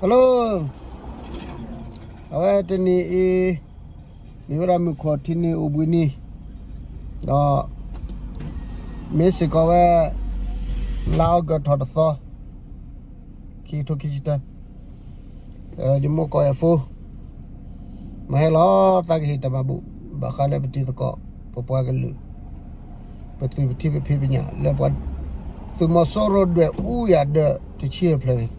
Hello, အဝဲတနံၤအံၤ မ့ၢ်ဝဲဒၣ်မုၢ်ခီၣ်ထံးနံၤအိၣ်ဘှံးနံၤ, ဒီး မ့ၢ်စ့ၢ်ကီးဝဲ လါအီကူးထီၣ်တသီ ခံကထိခံဆံတၢ, ယမိၢ်ကိးယၤဖိ မၤဟဲလီၤသးကဟ့ၣ်တၢ်မၤဘူၣ် ဘၣ်ဃးလၢပတံၤသကိး ပပှၤကလုာ် ပသုးပထံပဖံးပညၣ်လၢပှၤ သုးမီၤစိရိၤဒွဲၣ်အူယၤဒၢးတဆံတဖျၢၣ်န့ၣ်,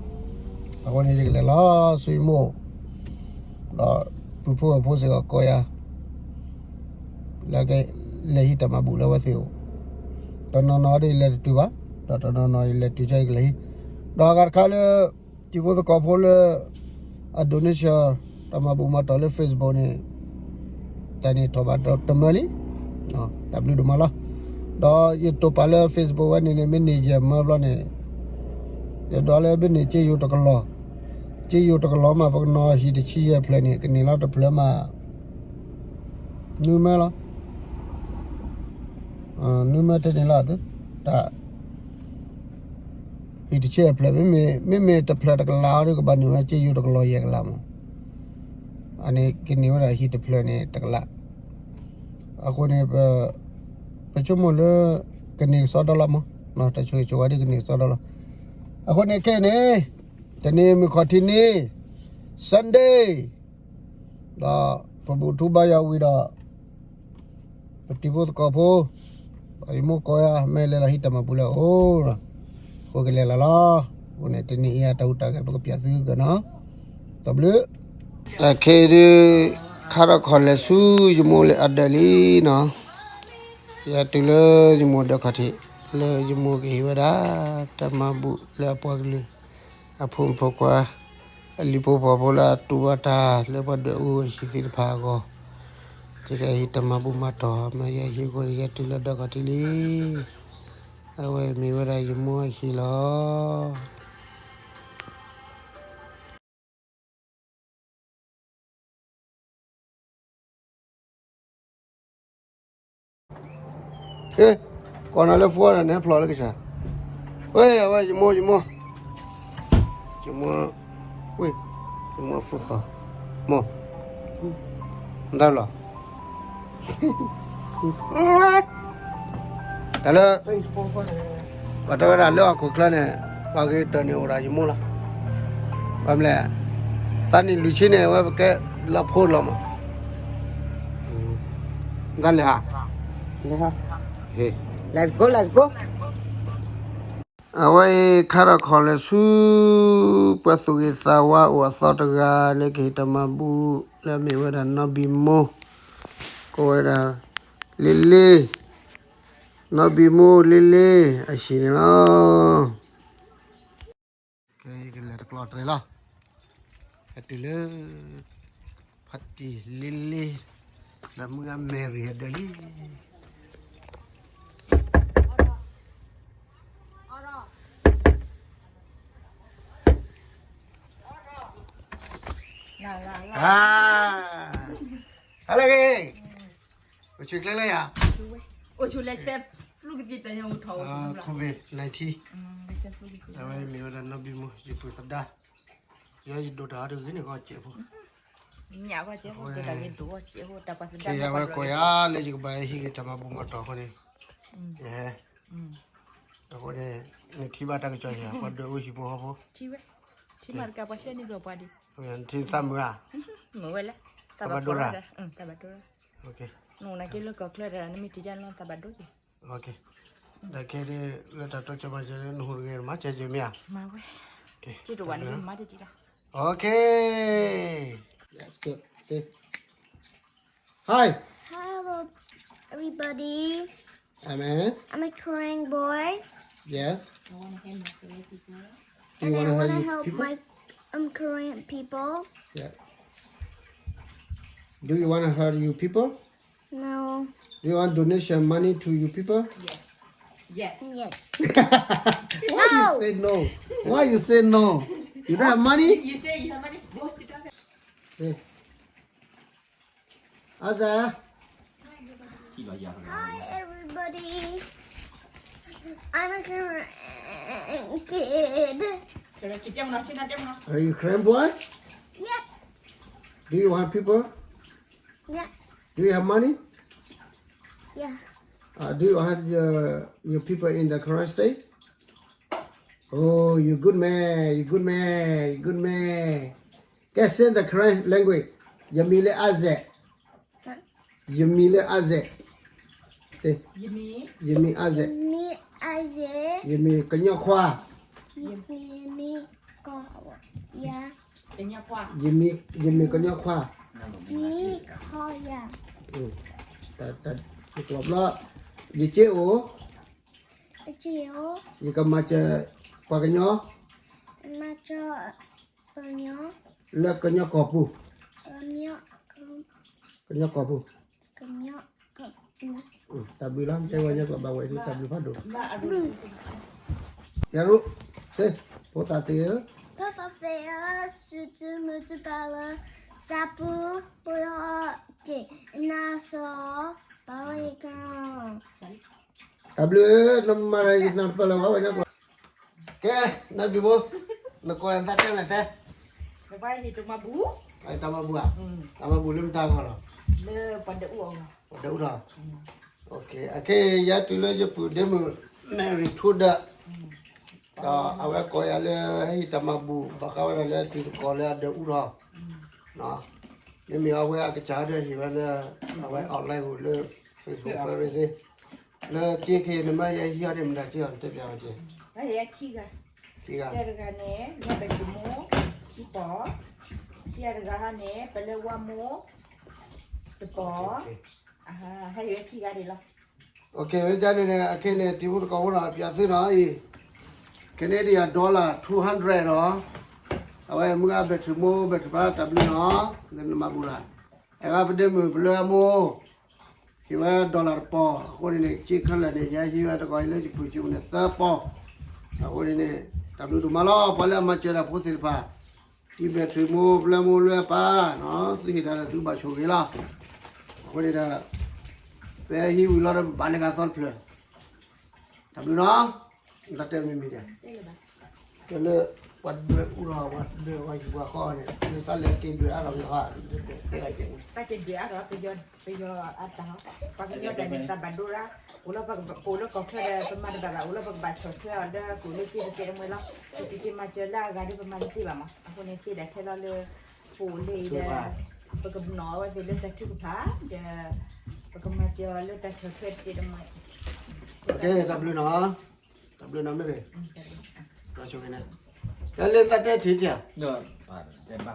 အဃိန့ၣ်ယကလဲၤလီၤဆူယမိၢ် ဒီးပုၢ်ဖိဝဲၢ်ဖိစ့ၢ်ကီးကိးယၤ လၢကလဲၤဟံးတၢ်မၤဘူၣ်လၢအဝဲသ့ၣ်အိၣ်, တနီၤနီၤဒ်ယလဲၤတတုၤဘၣ်, ဒီးတနီၤနီၤယလဲၤတုၤကၢယကလဲၤဟံး, ဒီးအဂၤတခါလၢ တံၤဖိသကိးဖိလၢ အ donation တၢ်မၤဘူၣ်မၤတီၢ်လၢ Facebook န့ၣ် တၢ်န့ၣ်ထီၣ်ဘၣ်တမၢလံ, တၢ်ဘျုးဒိၣ်မးလီၤ, ဒီးယတိာ်ပာ်လၢ Facebook ဝဲန့ၣ်န့ၣ် မ့ၢ်န့ၢ်ယဲၢ်မၢဘျီန့ၣ် ယဒွးလၢမ့ၢ်န့ၢ်စ့ယိၤတကလီၢ်, စ့ယိၤတကလီၢ်မး ပကနီၤဟံၣ်တဆံယဲၢ်ဖျၢၣ်န့ၣ် ကန့ၢ်လီၤတဖျၢၣ်မး နွံမၢလီၤ, နွံမၢတန့ၢ်လီၤသု, တၢ် ဟံၣ်တဆံယဲၢ်ဖျၢၣ် မ့မ့ၢ်တဖျၢၣ်တကလးအီၤဒီး ကဘၣ်န့ၢ်ဝဲစ့ယိၤတကလီၢ်ယဲၢ်ကလးမး, အန့ၣ်ကန့ၢ်ဝဲဒၣ်ဟံၣ်တဖျၢၣ်န့ၣ်တကလး, အဃိန့ၣ် ပဆိကမိၣ်လၢ ကန့ၢ်ကစီဒီလီၤမး, တၢ်ဆိၣ်ဂ့ၤဆိၣ်ဝါဒ်ကန့ၢ်ကစီဒီလီၤ, အဃိန့ၣ်ခဲအံၤန့ၣ် တနံၤမုၢ်ခီၣ်ထံးနံၤ Sunday ဒီးပဘူၣ်ထူဘါယွၤဝံၤဒီး ပတံၤဖိသကိးဖိ ယမိၢ်ကိးယၤ မ့ၢ်လဲၤလီၤဟံးတၢ်မၤဘူၣ်လၢအအိၣ်လီၤ, အဃိကလဲၤလီၤလီၤ, အဃိန့ၣ်တနံၤအံၤအတၢ်ဟူးတၢ်ဂဲၤ ပကပြးသုကနီၤ, တၢ်ဘျုး, တၢ်ခဲအံၤဒုး ခါထီၣ်ခီၣ်လဲၤဆူယမိၢ်လၢအဒၢးလံနီၤ, ယတုၤလၢယမိၢ်ဒၢးခီၣ်ထံး လၢယမိၢ်ကဟ့ၣ်ဝဲဒၣ် တၢ်မၤဘူၣ်လၢအပှၤကလုာ် အဖိမုၣ်ဖိခွါ အလံၤဖိပှၤဖိလၢအတူၢ်ဘၣ်တၢ်လၢပှၤဒွဲၣ်အူအဟံၣ်သ့ၣ်တဖၣ်အဂီၢ်, ယကဟ့ၣ်တၢ်မၤဘူၣ်မၤတီၢ် မ့ၢ်ယဟံၣ်အဃိန့ၣ် ယတုၤလၢဒၢးခီၣ်ထံးလံ, အဝဲမ့ၢ်ဝဲဒၣ်ယမိၢ်အဟံၣ်လီၤ. ကိးနၤလၢ phone န့ၣ် ဖျိးလၢကစၢ်, ဝဲ အဝဲ ယမိၢ် ယမိၢ်, ယမိၢ်, ဝဲ ယမိၢ်ဖိသီ, မိၢ်, နတၢ်လီၤ တၢ်လၢ ပှၤတဲဝဲဒၣ်လၢဟီၣ်ခိၣ်ချၢန့ၣ် ပှၤဂ့ၤတၢၢ်န့ၣ်အိၣ်ဒၣ်ယမိၢ်လီၤ, ဘၣ်မနုၤလဲၣ်, သးနံၣ်လွံၢ်ဆံန့ၣ် အဝဲပကဲလၢဖိလီၤမး, တၢ်လဲၤဟး Let's go, let's go. အဝဲအံၤခါထီၣ်ခီၣ်လဲၤဆူ ပှၤသူၣ်ဂ့ၤသးဝါအိၣ်အသီတဂၤလၢကဟ့ၣ်တၢ်မၤဘူၣ်လၢအမ့ၢ်ဝဲဒၣ်နီၢ်ဘံမိၢ်, ကိးဝဲဒၣ် လ့လ့, နီၢ်ဘံမိၢ်လ့လ့ အဟံၣ်န့ၣ်လီၤ. ကလဲၤတကျီတရံးလီၤ, ကတုၤလၢ ဖါတံၢ်လ့လ့ ဒီးမုၢ်ဂၤမဲရံၤအဒၢးလံ. ဟါလၢဂ့ၤ, အိၣ်ဆူၣ်ချ့လၢယၤ, အိၣ်ဆူၣ်လၢဆဲးဖျူကသံၣ်တၢ်ညါအိၣ်ထီၣ်, COVID nineteen, အဝဲမ့ၢ်ဝဲဒၣ်နီၢ်ဘံမိၢ် ယပုၢ်သဒါ, ယဲယဒိၣ်တၢ်အီၤတဂ့ၤန့ၣ် ဂီၢ်စဲးဖိ, ညၣ်ဂီၢ်စဲးဖိ, ကဲယၤဝဲကိးယၤလၢယကဘၣ်ဟံးက့ၤတၢ်မၤဘူၣ်မၤတီၢ်အဃိန့ၣ်, ယဟဲ, အဃိန့ၣ် နထံၣ်ဘၣ်တၢ်ကစီၣ်ယၤ ပှၤဒွဲၣ်အူဟံၣ်ဖိဃီဖိ, ထံၣ်မးတကးပှၤရှဲန့ၣ်ဒီးပှၤဒံး, ထံၣ်သးမုာ်ဧါ, မုာ်ဝဲလဲၣ်, သးဘၣ်ဒိရၣ်, သးဘၣ်ဒိရၣ်, နက့လၢကီၢ်ချၢဒီး နမ့ၢ်ထံၣ်ယါနီၢ်သးဘၣ်ဒိက့ၤ, ဒီးခဲဒ်လၢတၢ်တိစၢၤမၤစၢၤလၢနဟူးတဂ့ၤ နမၤစၢၤစၢၤမ့ၢ်ဧါ, မၤဝဲ, က့တဝဲနမၤတက့ၤ, okay, let's go, say hi, hello everybody, I'm a Korean boy, yeah, I want to help my um Korean people, yeah, do you want to help your people? No. Do you want donation money to your people? Yes. Yes. Yes. Why you say no? Why you say no? You don't have money? You, you say you have money? Go sit down there. Hey. Asa. Hi, everybody. I'm a Korean kid. Are you Karen boy? Yeah. Do you have people? Yeah. Do you have money? Yeah. Uh, do you have your, your people in the Karen state? Oh, you good man, you good man, you good man. Can say the Karen language. ယမံၤလၢ Isaac. ယမံၤလၢ Isaac. Say, ယမံၤ Isaac. ယမံၤ Isaac. ယမံၤကညီခွါ. ယမံၤ ကညီခွါ. ယမံၤ ယမံၤကညီခွါ. ယမံၤကညီခွါ. ယက့အိၣ် ယကမၤစၢၤပှၤကညီ လၢကညီကီၢ်ပူၤ. ကညီကီၢ်ပူၤ. တၢ်ဘျုးလီၤ, တဲဝဲညါကျိာ်ဘၣ်ဝဲဒ် တၢ်ဘျုးဖးဒိၣ်. ယၤရူ, စ့, ဖိသၣ်သ့ၣ်ဧၢ, ဖိသၣ်သ့ၣ်ဧၢ, စူၢ်တမုာ်တပာ်လၢ စးပူၤ ပှၤက့ၤနၤစီၤ ပာ်ဝဲက တၢ်ဘျုး, နမၤရၤယနၢ်တပၢၢ်လၢၤဝဲဝဲညါကျိာ်. ကဲ, နဘျုးဖိ, နကိးသးတဲလဲၣ်တဲ. နပၢ်ဟံၣ်တၢ်မၤဘူၣ်, တၢ်မၤဘူၣ်ဧါ, တၢ်မၤဘူၣ်လၢမတၤအဂီၢ်လီၤ. လၢပှၤဒဲးအူအဂီၢ်, ပှၤဒဲးအူထီၣ်. အခဲအံၤ ယတုၤလၢယပုၢ်ဒ့မုၣ် Mary ထူဒၢး, ဒီးအဝဲကိးယၤလၢဟဲဟံၣ်တၢ်မၤဘူၣ် ဘၣ်ဃးဝဲဒၣ်လၢတံၤသကိးလၢအဒဲးအူထီၣ်. မ့မ့ၢ်အဝဲအကစၢ်ဒီးဟ့ၣ်ဝဲလၢ အဝဲ online ပူၤလၢ Facebook ဖဲရ့စ့ လၢက့ခဲအံၤ နမ့ၢ်ယဟံးအီၤန့ၣ် မတၤက့အီၤ နတဲပျးဝဲက့. ယဲခံဂၤ, ခံဂၤ, တဂၤန့ၣ် ယဘဲၣ်ထံမိၢ် ခံပီၢ်, ခံဂၤတဂၤဟီန့ၣ် ပလဲဝါမိၢ် တပီၢ်, ဟဲယဲခံဂၤဒ်လီၤ. ဝဲဒ်န့ၣ်န့ၣ် အခဲန့ၣ် တံၤဖိသကိးဖိနီၤ ပျးသုနီၤအံၤ, Canadian dollar two hundred ဒီး အဝဲမုၢ်ဂၤဘဲၣ်ထံမိၢ် ဘဲၣ်ထံပၢ် တၢ်ဘျုးနီၤ, နမၤဘူၣ်လၢ်, အဲၣ်ဂၤပဒ့မုၣ်ပလဲဝါမိၢ် ဟ့ၣ်ဝဲ dollar တပီၢ်, အဃိန့ၣ်န့ၣ် က့ခဲလၢာ်န့ၣ် ယဟံးဝဲသကိးအံၤလၢယပုၢ်ကၠိပူၤန့ၣ် သၢပီၢ်, အဃိန့ၣ်န့ၣ် တၢ်ဘျုးဒိၣ်မးလီၤ, ပှၤလၢအမၤစၢၤတၢ်ဖိသ့ၣ်တဖၣ်, တံၤဘဲၣ်ထံမိၢ် ပလဲမိၢ် လဲပၢ်, သုဟ့ၣ်တၢ်ဒီးသုဘၣ်ဆိၣ်ဂ့ၤလီၤ, အဃိန့ၣ်ဒီး ပဟံးဝံၤလီၤဒီးဘၣ်လၢဂၤသီတဖျၢၣ်, တၢ်ဘျုးနီၤ, တၢ်တဲမ့ၢ်မ့ၢ်ဒ် တဲလၢ ပှၤဒွဲၣ်အူထီၣ် ပှၤဒွဲၣ်ပှၤဟံၣ်ပှၤဃီန့ၣ် လၢသးလဲၤက့ၤဒွဲၣ်အါထီၣ်ပယီၤဟါ, တၢ်က့ၤဒွဲၣ်အါထီၣ် ပယီၤအတၢ်ဟီ, ပှၤကညီတၢ်န့ၣ် တၢ်ဘၣ်ဒိရါ, အိၣ်လၢပအိၣ်လၢကီၢ်ချၢဒီး ပမၤတဘၣ်ဘၣ်, အိၣ်လၢပကဘၣ်ဆီၣ်ထွဲအီၤလၢကအိၣ်လၢက့တကဲတမှဲလီၤ, ပကက့ၤမၤစၢၤလၢအဂၤဒီးပမၤတသ့ဘၣ်မး, အဃိန့ၣ်သ့ဒၣ်ထဲလီၤလၢ ပအိၣ်လၢအံၤဒီး ပကပနီၣ်အဝဲသ့ၣ်လၢတၢ်ထုကဖၣ်, ဒီး ပကမၤစၢၤအီၤလၢတၢ်ဆီၣ်ထွဲတကဲတမှဲ, တၢ်ဘျုးနီၤ, တၢ်ဘျုးနီၤမ့ၢ်ရ့ၣ်, တၢ်လၢသးတဲထံၣ်တၢ်,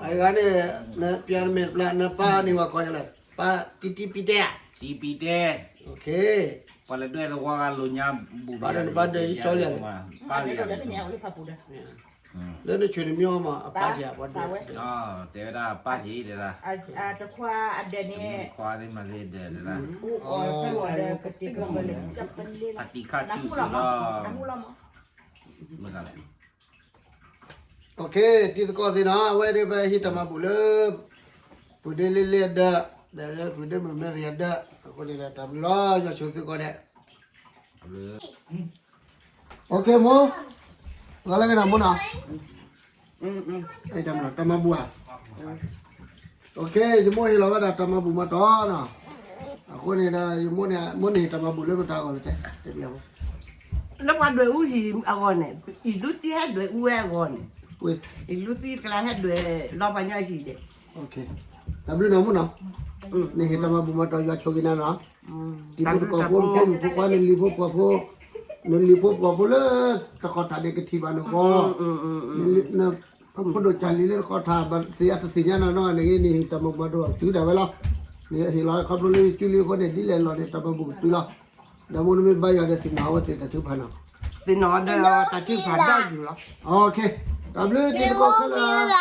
အဂၤန့ၣ် နပျးနမဲာ်တပျၢ် နပၢ်န့ၣ်ဝဲကိးယၤလဲၣ်, ပၢ်တံတံပံတဲ, တံပံတဲ, ပှၤလဲၤဒွဲၣ်သဝီဂၤလိာ်ညါဘူၣ်, ပၢ်ဒီးနပၢ်ဒၢးယကၠီလံ, ပၢ်လံ, လၢနဆွေနမျိုးမး အပၢ်က့ၤ, တဲဝဲဒၣ်ပၢ်က့ၤတဲဒၣ်, တခွါအဒၢးန့ၣ်, ခွါသ့ၣ်မၤသ့ၣ်ဒၢးတဲဒၣ်, အတံၤခါဆူၣ်လီၤ, မ့ၢ်လဲၣ်. တံၤသကိးသ့ၣ်နီၤ အဝဲဒၣ်ပဟံးတၢ်မၤဘူၣ်လၢ ပုၢ်ဒ့လ့လ့အဒၢး, ဒီးလၢပုၢ်ဒ့မုၣ်မဲရံၤအဒၢး, အဃိန့ၣ်ဒီးတၢ်ဘျုးလီၤ ယွၤဆိၣ်သုကိးဂၤဒဲး, မိၢ်, ဂီၤလၢကနၣ်မိၢ်နီၤ, တၢ်မၤဘူၣ်ဧါ, ယမိၢ်ဟ့ၣ်လီၤဝဲဒၣ်တၢ်မၤဘူၣ်မၤတီၤနီၤ, အဃိန့ၣ်ဒီး ယမိၢ်န့ၣ် မိၢ်န့ၣ်ဟ့ၣ်တၢ်မၤဘူၣ်လၢမတၤအဂီၢ်လဲၣ်, တဲပျးဖိ လၢပှၤဒွဲၣ်အူဟံၣ်အဂီၢ်န့ၣ်, အံၤလူသံဟဲဒွဲၣ်အူဝဲအဂီၢ်န့ၣ်, အံၤလူသံကျါဟဲဒွဲၣ်လီၤပှၤညီဟံၣ်ဒဲး, တၢ်ဘျုးနီၤမိၢ်နီၤ, နဟ့ၣ်တၢ်မၤဘူၣ်မၤတီၤ ယွၤဆိၣ်ဂ့ၤနၤနီၤ, တံၤဖိသကိးဖိ ဖိမုၣ်ဖိခွါ နလံၤဖိပှီၤဖိ, နလံၤဖိပှီၤဖိလၢတခီၣ်ထးန့ၣ် ကထံၣ်ဘၣ်နဂီၢ်, ဖိဒိၣ်ကၢ်လံၤလၢတခီၣ်ထး ဘၣ်သ့ၣ်အတသ့ၣ်ညါနီၤနီၤန့ၣ် နဟ့ၣ်တၢ်မၤဘူၣ်မၤတီၤတုၤဒၣ်ဝဲလီၤ, နဟ့ၣ်လီၤခီဖျိလၢယစုလံအဃိန့ၣ် ဒ်လဲၣ်လီၤန့ၣ် တၢ်မၤဘူၣ်ကတုၤလီၤ, ဒီးမိၢ်နမ့ၢ်ဘါယွၤဒီးသ့ၣ်နီၣ်အဝဲသ့ၣ်တၢ်ထုကဖၣ်နီၤ, သ့ၣ်နီၣ်ဒီးတၢ်ထုကဖၣ်ဒီးယူၤလီၤ, တၢ်ဘျုးတံၤသကိးခဲလၢာ်,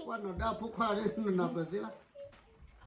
ပှၤနီၢ်ဒါဖိခွါ နနၢ်ပၢၢ်သ့လီၤ.